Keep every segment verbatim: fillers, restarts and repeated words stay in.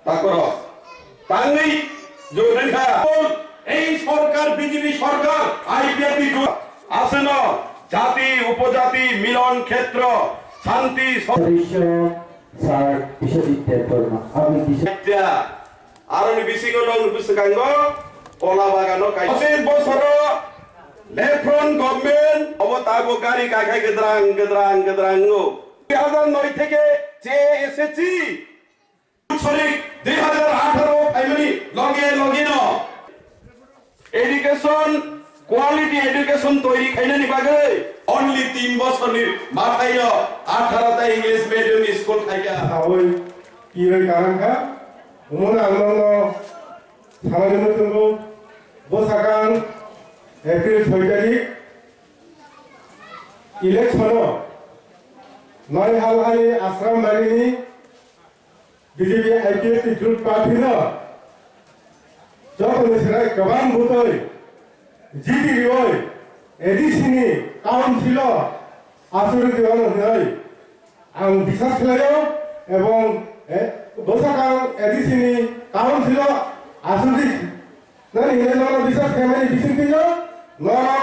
Takoro. Tangwi jodikha. Ei sorkar, B J P sorkar, I P F T jot aswkno jati, upojati, milon khetro, shanti, so- Sir Biswajit Debbarma, aboni bising- Aroni bisingo nokni bwskango kola bagano kai. Pochin bosoro left front government obo tabo gari kaikhai gedrang, gedrang, gedrang no. Dui hajar noi theke je S S C Sorry, dui hajar atharo phaimani loge loge no education, quality education toiri khainani bagwi only tin bosorni mathaino atharo ta English medium school khaikha. Sawi, iwe karangkha, umuna ang nono samani mutungo, bosakang April soi tarik election o noi halhani Asram barini B J P I P F T jut party no jotoni serai kwbang bwtwi jiti riwi A D C ni council o asuri twi ono hwnwi ang bisas khlaio ebong, eh, bwsakang A D C ni council o asuri nani hinwi nono bisas khlaimani bisingtwi no norok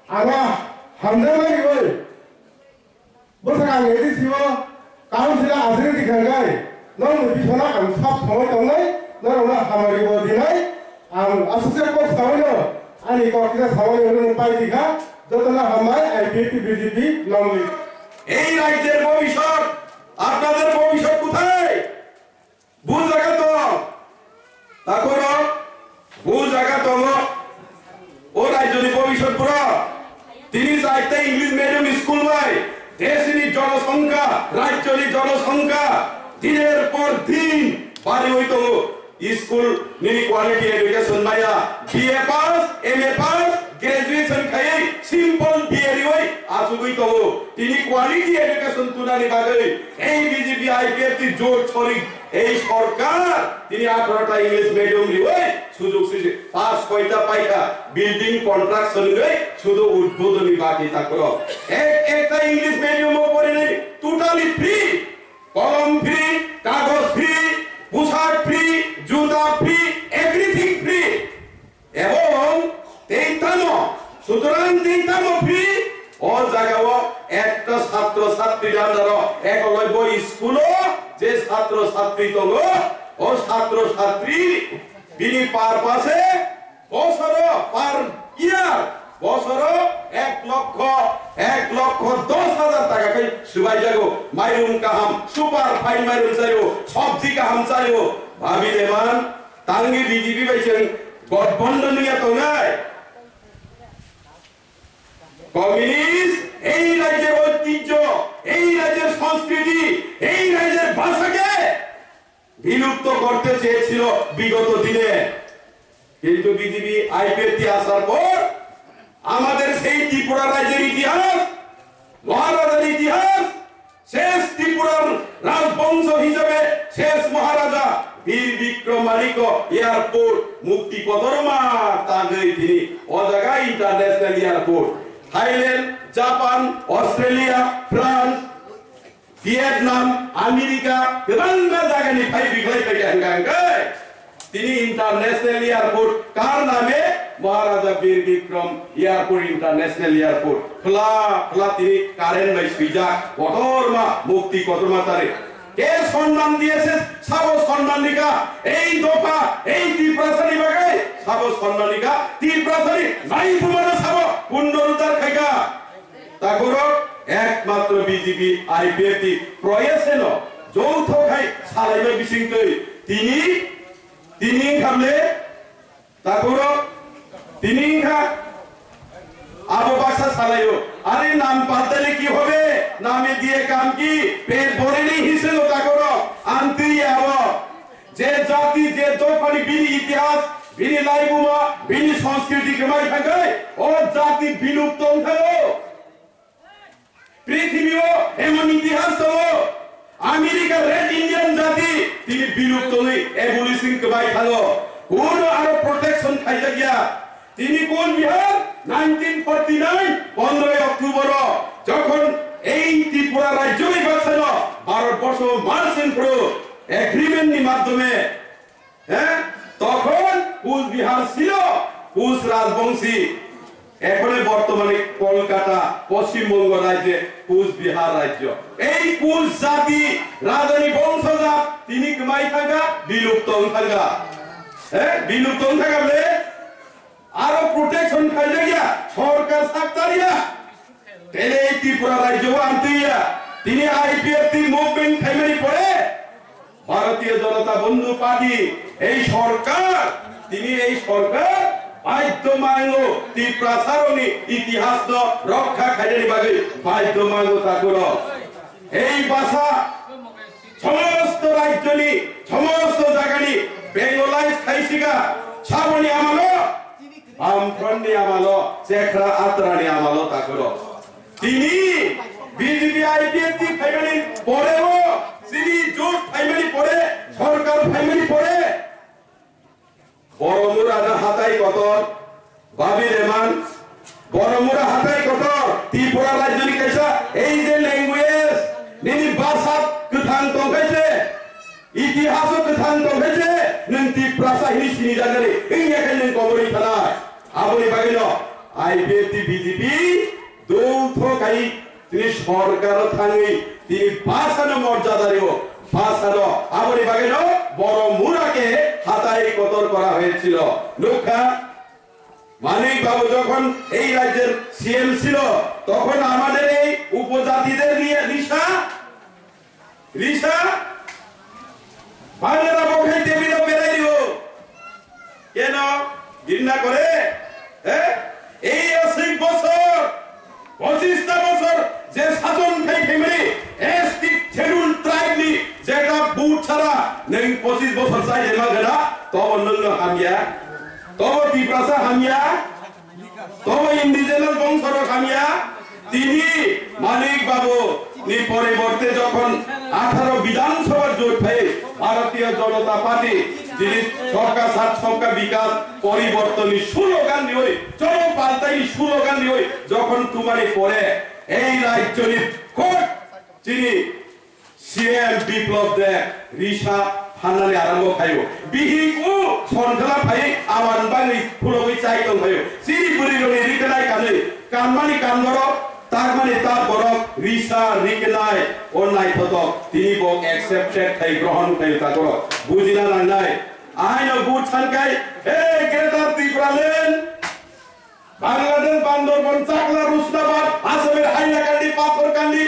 ano hamjakmani bai. Bwsakang A D C o council o aswk di kha khe, nokni bisingno ang sab samai tongnai, norokno hamari bo dinai, ang aswk se kok samai no, ani kok kisa samai no nwng pai di kha, jotono hambai I P F T B J P nongni. এই রাজ্যের ভবিষ্যৎ, আপনাদের ভবিষ্যৎ কোথায়? Bo jaga tong, takhorok, bo jaga tongo. O rajyoni bobisot pura. Tini chaita English medium school bai desini jonosongkha, rajyoni jonosongkha diner por din bariwi tongo. School nini quality education maya, B A pass, M A pass, graduation khaiwi simple B A riwi achugwi tongo. Tini quality education tunani bagwi ei B J P I P F T jot sorik ei sorkar tini atharo ta English medium riwi sujog sisi pass koita paikha, building contraction riwi sudu udbodhoni baki takhoro. Ek ekta English medium o porinai totally free, kolom free, kagoj free, pusat free, juta free, everything free. Ebong tei tamo, sutorang tei tamo free, o jagao ekta satro satri andaro ekoloibyo school o je satro satri tongo, o satro satri bini purpose bosoro per year bosoro ek lokho, ek lokho dos hajar taka khai swbai jago, mairum kaham, super fine mairum chayo, sobji kaham chayo, bhabi deman, Tangwi B J P bai chwng gothbondhon wngya tongnai. Communist ei rajyer oitijjo, ei rajyer sanskriti, ei rajyer bhasha ke bilupto korte cheyechilo bigoto dine. Kintu B J P I P F T asaar por Amader sei Tripura rajyer itihas, Maharajar itihas, শেষ ত্রিপুরার রাজবংশ হিসেবে শেষ মহারাজা বীর বিক্রমাদিত্য এয়ারপোর্ট মুক্তি কদমা তাগৈ tini o jaga international airport, Thailand, Japan, Australia, France, Vietnam, America, kwbangma jagani phai biklai phaikha hwnkha hwnkhe tini international airport kar name Maharaja Bir Bikram Airport, International Airport. Khwla khwla tini current bai swijak, kotorma mukti, kotorma tari. Ke sonnan diye se sabo sonnan dikha, ei dopha, ei Tiprasani bagai sabo sonnan dikha, Tiprasani nai bumano sabo punnoruddhar khaikha. Takhorok ekmatro B J P, I P F T proyaseno joutho khai salaima bisingtwi tini, tini wngkha le takhorok tini wngkha abo baksa salaio, "Are nam padle ki hobe, name diye kam ki, pet bhore nahi," hinwi selo takhorok, amtwi abo. Je jati, je dophani bini itihas, bini laibuma, bini sanskriti kwmai thangkhai, o jati bilupto wngkhaio. Prithibio emon itihas tongo, America Red Indian jati tini bilupto wngwi abolition kwmai thango. Kuno aro protection khaijakya. Tini Coach Bihar nineteen forty nine, pondroi October o jokhon ei Tripura rajyo bai baksano Bharat borsho march in pro agreement ni madhyome Bihar ছিল কোচ রাজবংশী, এখন বর্তমানে কলকাতা, পশ্চিমবঙ্গ রাজ্যে কোচ বিহার রাজ্য। এই কোচ জাতি রাজনী বংশজাত, tini kwmai thangkha, বিলুপ্ত wng thangkha. হ্যাঁ, বিলুপ্ত wng thangkha bole aro protection khaijak ya, sorkar saktar ya. Tele ei Tripura rajyo o amtwi ya, tini I P F T movement khaimani pore Bharatiya Janata Bandhu Party ei sorkar, tini ei sorkar baidhyo mango Tiprasarokni itihasno rokha khainani bagwi baidhyo mango takhurok. Ei basa somosto rajyoni, somosto jagani Bengalize khaisika, saboni amalo, Bamfrontni amalo, Chekhra Atrani amalo takhurok. Tini B J P I P F T phaimani poreo, chini jot phaimani pore, sorkar phaimani pore, Boromura no hatai kotor, Babi Reman, Boromura hatai kotor, Tripura rajyoni kaisa, ei je language, nini bhasha kwthang tongkhe se, itihaso kwthang tongkhe se, nwng Tiprasa hini sinijaknani, wngya khe nwng komorwi thanai. Aboni bagwino I P F T B J P dol tho kai tini sorkaro thangwi tini bhasano morjada rwo, bhasano aboni bagwino Boromura ke hatai kotor kora hoyechilo. Nukha, Manik Babu jokhon ei rajyer C M chilo, tokhon amader ei upojatider niye risa Risa, Bangla bo khai tebilo berai dibo. Keno? Ginna kore? He? Ei aswk bosor, pochista bosor je sason khai phaimani S T Schedule Tribe ni jeta vote chara nwng pochis bosor chai de magana, tobo nwngno hamya, tobo Tiprasa hamya. Tobo indigenous bongsorok hamya, tini Manik Babu ni poriborte jokhon atharo Bidhan Sabha jot phai Bharatiya Janata Party, tini Sabka Saath Sabka Vikas poribortonni slogan riwi, Cholo Paltai slogan riwi jokhon tumani pore ei rajyoni court chini C M Biplab Deb risa phanani arambo khaio. Bihik o sonkhala phai awan bagwi phulogwi chai tong khaio. Chini bwrwi rokni rikanai kanwi, kanmani kan borok, takmani tak borok, risa rikanai o naithotok. Tini bo accepted khai grohon khai takoro. Bujina nangnai. Aino but sankai, hey, Greater Tipraland! Bangladesh, Bandarban, Chakla, Rushnabad, Assamir Hailakandi, Pathorkandi.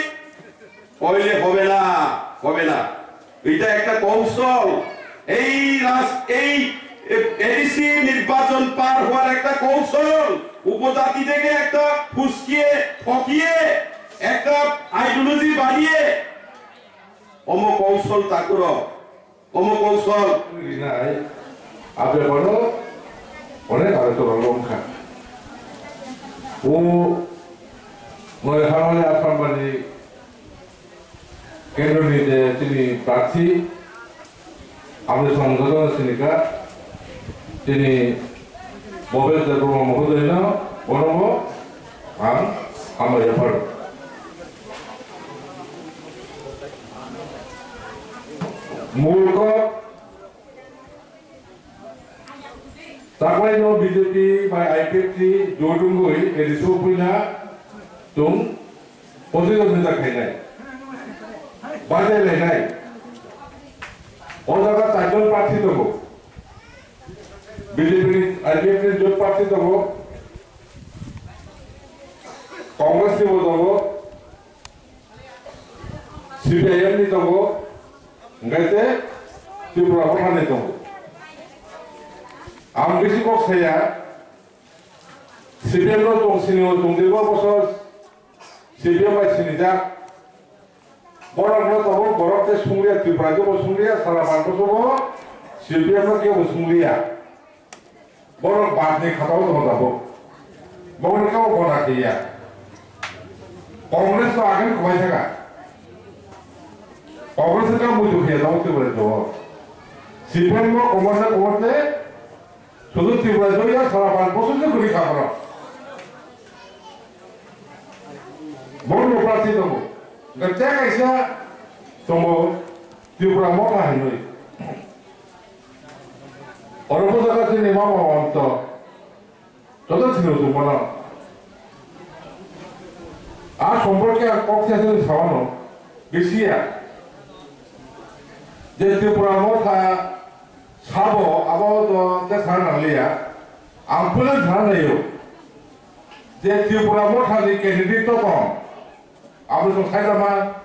Hoile hobe na, hobe na. Eta ekta koushol. Ei ras-, ei, e, A D C nirbachon par howar ekta koushol. Upojati theke ekta phuskiye, thokiye, ekta ideology baniye. Omo koushol takuro. Omo koushol rinai, abe bono onek aro chwla wngkha. O moi hamani Assam bani kendroni je chini prarthi, abe song jotono sinika, chini Bhobesh Debbarma mohodoyno bonobo ang hambai yapharo. Murko, taklaino B J P bai I P F T jodungwi A D C o puina tung position nita khainai. Bajai lainai. O jaga charjon prarthi tongo. B J P ni, I P F ni jot prarthi tongo. Congress ni bo tongo. C P I M ni tongo. Hingke te Tripura Motha ni tongo. Ang bisi kok saya. C P M no tong sini o tong dirbo bosor. C P M bai sinijak. Borok no tabuk borok tei sungriya, Tripura kebo sungriya, sara Bangladesh bo C P M no kebo sungriya. Borok bad ni khatao tongo tabuk. Bongni kebo gona khiya. Congress no agin khwbai thaka. Congress ka muitu khiya tabuk Tripura tongo. C P M no komor na komor te Sudu Tripura joya sara pan bosor se guri kha borok. Borok no prarthi tongo. Ga te kaisa tongo Tripura Motha hinwi. Oro bujaka chini mama onto. Joto chini utu mano. A somporke ang kok se chini sawano. Bisiya. Je Tripura Motha sabo abo to je sana nangliya. Ang pulen sana nayo. Je Tripura Motha ni candidate to tong. Abo song saitama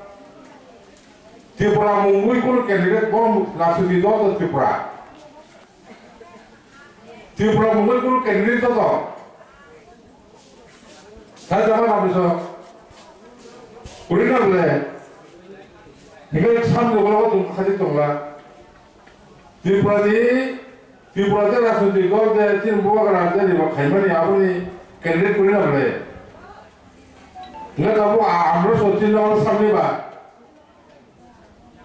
Tripura mungwi kunu candidate bo rajniti dol to Tripura. Tripura mungwi kunu candidate to to. Saitama abo song. Kurina bole. Hingke samjok lo tung khadi tongla. Tripura ni, Tripura je rajniti dol je tin bubagra je riba khaimani aboni candidate kurina bole. Hingke abo a-, amro so tin lo samni ba.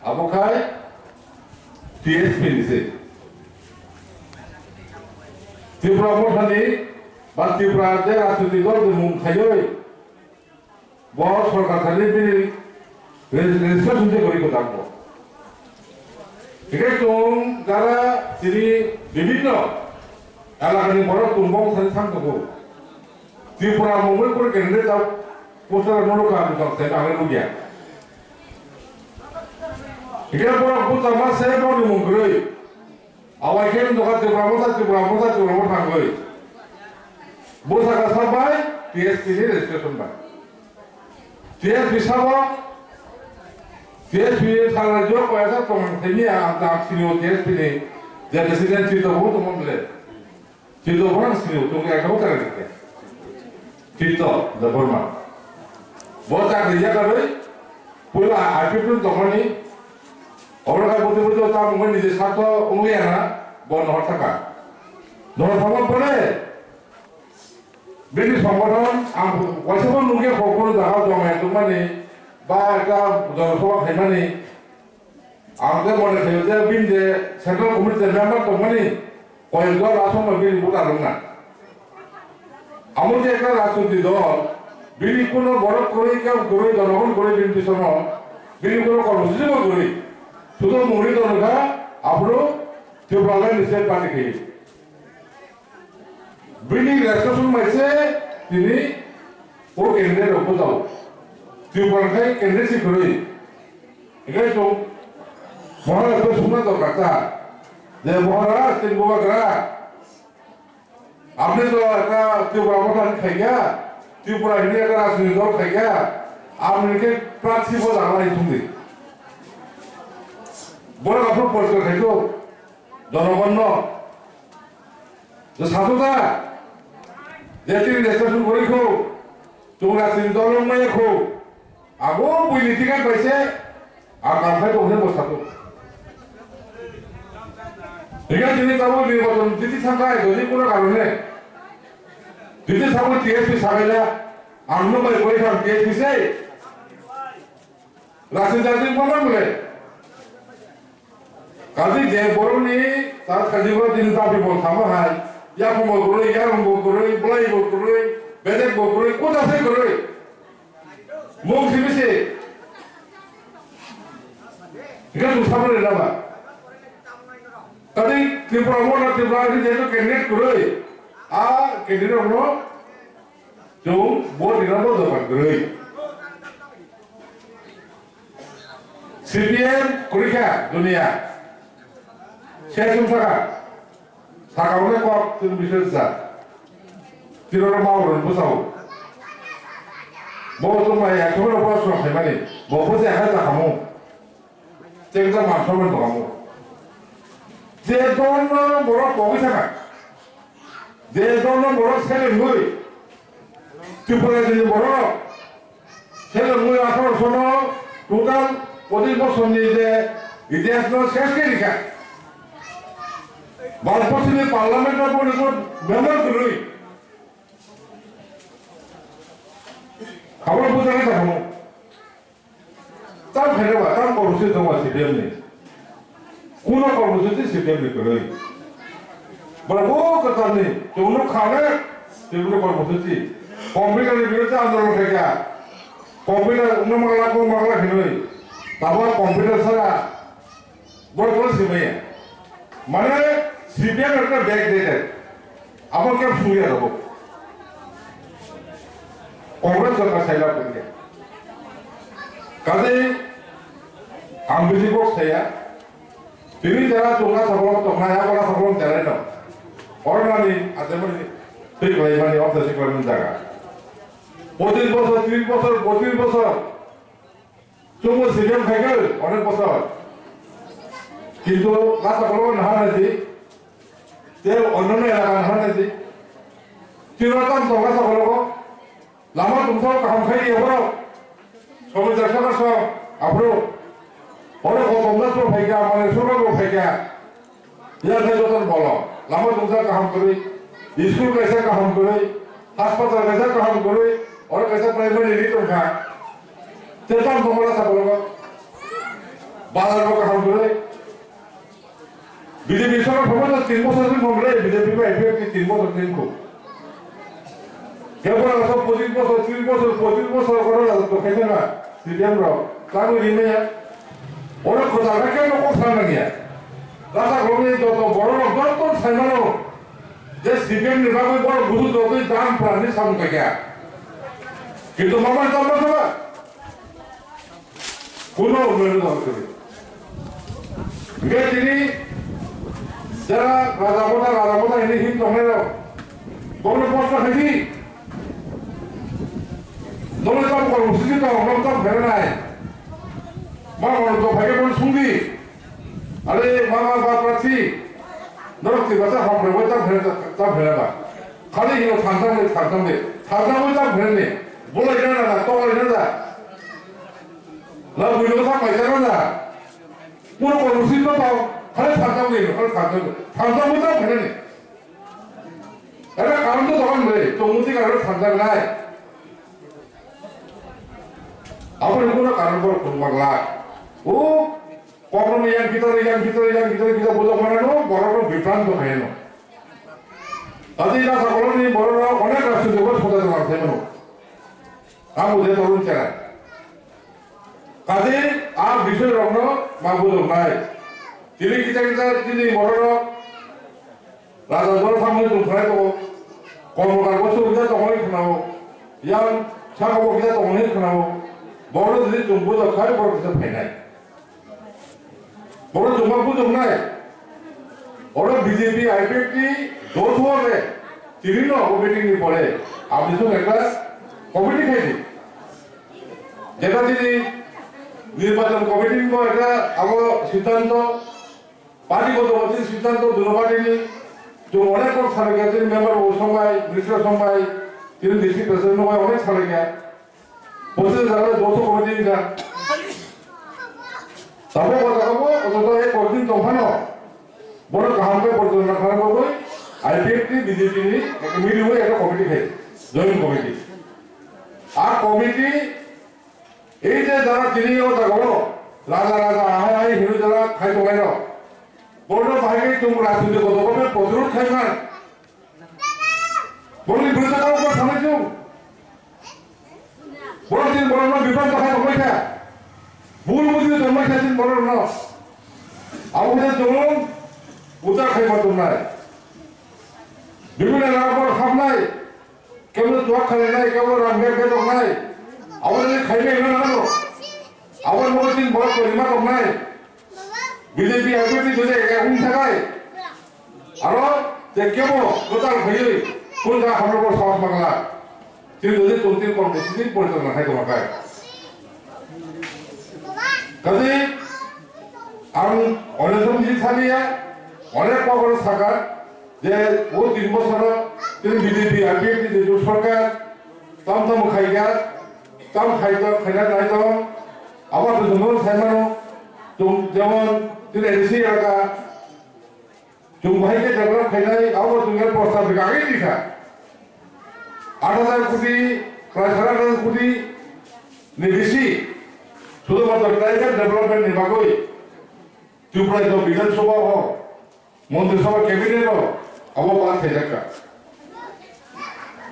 Abo khai T S P ni se. Tripura Motha ni ba Tripura je rajniti dol je mung khaioi. Bo sorkar thani bini re-, registration je gori ko dam bo. Hingke chwng jara tini bibinno elakani borok chwng bong thani thang tongo. Tripura mungwi kunu candidate ta poster no rwkha, ang tong thai ang rwya. Hingke borok buchama se borokni mung kwrwi. Awai khe wngkha Tripura Motha, Tripura Motha, Tripura Motha thangwi. Bwsaka sabai T S P ni registration bai. T S P sabo, T S P ni thang rajyo kaisa tongmani thangya ang ta sini o T S P ni je president chito bo tongmani le. Chito bo ang sini o tong ekdom thang rikhe. Tito Debbarma. Bo chakri yakarwi puila arpitun tongmani. Oro kha buti buti ta mungwi niji sartho wngwi ana bo nohor thaka. Nohor thangma pore bini songbothon ang waisa bo nungya kho kono jaga jongya tongmani ba ekta jonosabha khaimani. Ang khe mone khayo je bini je central committee je member tongmani koyek dol aswk no bini voter wngna. Amo je ekta rajniti dol, bini kuno borok kwrwi, kebo kwrwi, jonogon kwrwi bini bisono, bini kuno kormosuchi bo kwrwi. Sudo mungri dol wngkha, aphuru Tipraland ni state party khe. Bini registration bai se tini o candidate rok bujao. Tripura khai candidate si kwrwi. Hingke chwng Maharaj khe sungna dorkar ta. Je Maharaj, tini bubagra. Apni to ekta Tripura Motha ni khaikya, Tripura hini ekta rajniti dol khaikya, apni khe praksi bo jagala hi thungdi. Borok aphuru poriskar khaikho, jonogon no. Je sasu ta, je tini registration gori kho, chwng rajniti dol wng maya kho, abo buini ticket bai se, ang kam khai tong khe bo sasu. Ticket tini tabuk nirbachon titi thang khai, doni kuno karone. Titi tabuk T S P sagaila, ang no bai koi thang T S P se. Rasi jati mama mule. Kaji je boroni ta kaji bo din ta bi bol thama hai. Ya ko mo gurui, ya rum bo gurui, bulai bo gurui, bedek bo gurui, kuda se gurui. Mung si bisi. Ika tu sabar le lama. Kaji Tripura mo na Tripura ni je to candidate gurui. A candidate mo. Chwng bo dinano dokan kwrwi. C P M kwrwi kha dunia. Se chwng saka. Saka hwnwi kok chwng biswk ja. Tiroro ma hwnwi bwsao. Bo chwng bai ya chwng rok bo chwng khaimani. Bo bwsai ha ja khamu. Tei wngkha man songmani tongamo. Je dorno borok kogwi thangkha, je dorno borok selengwi, Tripura ni borok selengwi atharo sono total pochis bosorni je itihasno ses khe rikha. Bharatborsoni parliament-o boni member kwrwi. Abo bujaknai thangkha. Tam khaina ba, tam kormosuchi tongma C P M ni. Kuno kormosuchi C P M ni kwrwi. Bwrwi bo kwtal ni, chwngno khana, chwngno kormosuchi. Computer ni biruddhe andolon khaikha. Computer wngno mangla, kok mangla hinwi. Tabo computer sara, bwrwi bo simaya. Mane, C P M ekta bag de de. Abo khe sungya rabo. Congress sorkar saila pungya. Kaje ang bisi kok saya. Tini jara tongna sabolok tongna ya bola sabolok jara no. Ornani ademani twi khlaimani ofta si khlaimani jaga. Pochis bosor, tris bosor, pochis bosor. Chungo C P M khaikhe onek bosor. Kintu lasa kolok naharnai di. Te onnono elaka naharnai di. Tiro tam tong lasa kolok. Lama tungsao kaham khai di aborok. Somo jaksa kaso aphuru. Oro kokom das bo phaikha, mane sura bo phaikha. Yathai joton bolo, lama tungsa kaham kwrwi, school kaisa kaham kwrwi, hospital kaisa kaham kwrwi, oro kaisa primary ri tongkha. Tetan tongmala sa bolo, bazar bo kaham kwrwi. B J P sorkar phobon tin bosor din bongre, B J P bai I P F T tin bosor din ko. Kebra so pochis bosor, tris bosor, pochis bosor koro la to khaina na, C P M rok, kami ri maya. Oro khota khe no kok sana niya. Rasa kongni joto borok rok joto saimano je C P M ni bagwi borok busu jotoi dam pran ni samung kaya. Kintu mama tamo sama. Kuno unnoyon dol kori. Ge tini jara raja mota, raja mota ini him tongnai rok. Bono posto khaidi. Dole tam kor usiji to, dole tam pherenai. Ma bono to phage bono sungdi. Are mama ba prati. Norok ti basa hok re wai tam phere tam phere ba. Khali hino thantam de thantam de. Thantam wai tam phere ne. Bolai na na to wai na da. La buino sa pai ta na da. Puro ko rusi to to. Khali thantam de khali thantam de. Thantam wai tam phere ne. Ada karon to dokan bre. To muti karon thantam nai. Apa ni pura karon bor kun magla. Oh. Kokno yang kita, yang kita, yang kita, kita bujo mana no, borok no bipranto khaino. Tadi ina sakoloni borok no onek rajniti dol soda dol khaino. Ang bujai tolong chera. Tadi a bisoi rokno ma bujoknai. Tini kita kita tini borok no Raja dol samani tongthai tongo. Kormokar bo subida tongo khnao. Yang saka bo kisa tongo khnao. Borok jodi chwng bujok khai borok kisa phainai. Borok chwngma bujoknai. Oro B J P I P F T dol suare. Tini no abo meeting ni pore. Aboni song ekta committee khaidi. Jeta tini nirbachon committee ni bo ekta abo siddhanto Party goto goto siddhanto duno party ni chwng onek kok salai kha, chini member bo songbai, minister songbai, chini district president no bai onek salai kha. Bose jara joto committee wngkha. Tabuk o jaga bo joto ek kok din tong phano. Bono kaham khe borjona kharang bagwi I P F T B J P ni ekta meeting bai ekta committee khai, joint committee. A committee Ei je jara tini o jaga o raja raja ahai ahai hinwi jara khai tongnai rok. Bono bahai khe chwng rajniti goto goto protirod khai man. Boni bwrwi jora o sanai chwng. Bono chini borok no bipran to khai tongbai kha. Bul bujui tongbai kha chini borok no. Abo khe chwng ucha khai ma tongnai. Bibhinno rang borok hapnai. Kebo chuak khainai, kebo rang bag bag tongnai. Abo ni khainai no nang no. Abo ni tin borok ni ma tongnai. B J P I P F T jodi ek wng thakai. Aro je kebo kwtal khaiwi kun ja hamro bo sahos mangla. Tin jodi tong tin kormo sini poriton na khai tongma kai. Kaje ang onek somjak saniya, onek kokno saka, je o tin bosoro tini B J P I P F T ni je sorkar tam tam khaikha, tam khaito, khaina naito, abo to jumon saimano, jemon tini A D C elaka, Chwng bahai khe develop khainai, abo chwng khe prostab rwgagwi rikha. Aat hajar koti, prai sare aat hajar koti ni bisi, sudhumatro tribal development ni bagwi Tripura Bidhan Sabha o, Montri Sabha cabinet o abo pass khaijakha.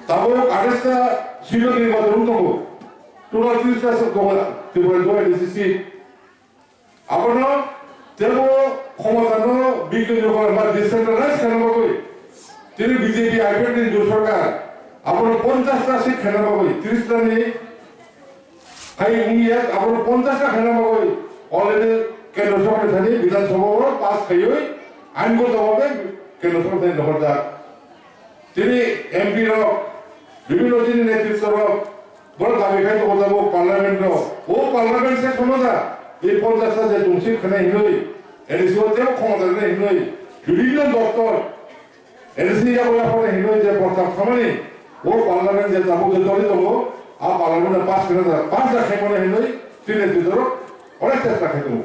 Tabuk athais ta seat ni nirbachon wng tongo, total tris ta seat tongo Tripura A D C seat. Abono tebo Khomotano bikini rok ba decentralize khaina bagwi tini B J P I P F T ni sorkar abono ponchash ta seat khaina bagwi tris ta ni hai wngya, abono ponchash ta khaina bagwi already Kendra sorkar thani Bidhan Sabha o pass khaiwi ain gotha babe Kendra sorkar thani rohorjak. Tini M P rok, bibhinno tini netritwa rok, borok dabi khai tongo tabuk parliament rok. O parliament se sono da, ei ponchash ta je tongsi khwnai hinwi, A D C o tebo khomota rwnai hinwi, bibhinno doptor, A D C yago yaphano hinwi je porcham khamani, o parliament je tabuk je doli tongo, a parliament no pass khwna da, pass da khaimano hinwi, tini netritwa rok onek chesta khai tongo.